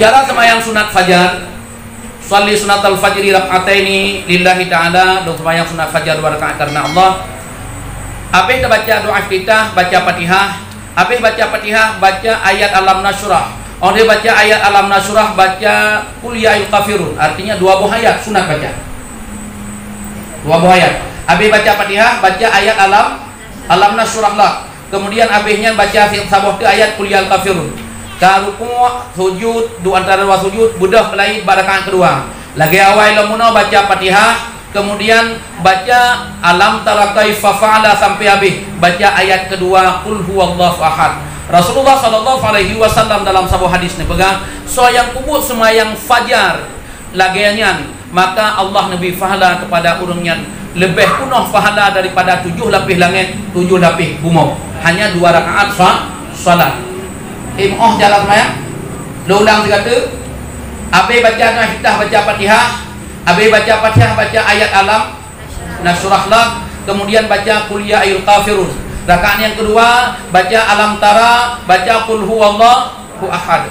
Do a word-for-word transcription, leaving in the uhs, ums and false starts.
Cara sembahyang sunat fajar, shalli sunatal fajri rak'ataini lillahi ta'ala, dong sembahyang sunat fajar dua rakaat karena Allah. Habéh tabaca doa iftitah, baca Fatihah. Habéh baca Fatihah, baca ayat Alam Nasyrah. Óh lheueh baca ayat Alam Nasyrah, baca Qul ya ayyuhal kafirun. Artinya dua boh ayat sunat baca. Dua boh ayat. Habéh baca Fatihah, baca ayat Alam, Alam Nasyrah lak. Kemudian habéh nyan baca si-, saboh teuk ayat Qul ya ayyuhal kafirun. Ka rukuk, sujud, di antara dua sujud, beudôh keulai bak rakaat keudua. Lagée awai lom meunoe baca Fatihah, kemudian baca Alam tara kaifa fa'ala sampai habéh. Baca ayat keudua, Qul huwallahu ahad. Rasulullah sallallahu alaihi wasallam dalam saboh hadis neupeugah, soe nyang peubuet seumayang fajar lagée nyan, maka Allah neubri pahala keupada ureuëng nyan leubeh peunoh pahala daripada tujoh lapéh langét, tujoh lapéh bumoe. Hanya dua rakaat sa-, salat. Em, óh jalan seumayang. Lôn ulang sigoe teuk. Habéh baca doa iftitah, baca Fatihah. Habéh baca Fatihah, baca ayat Alam Nasyrah lak, kemudian baca Qul ya ayyuhal kafirun. Rakaat nyang keudua, baca Alam Tara, baca Qul huwallahu ahad.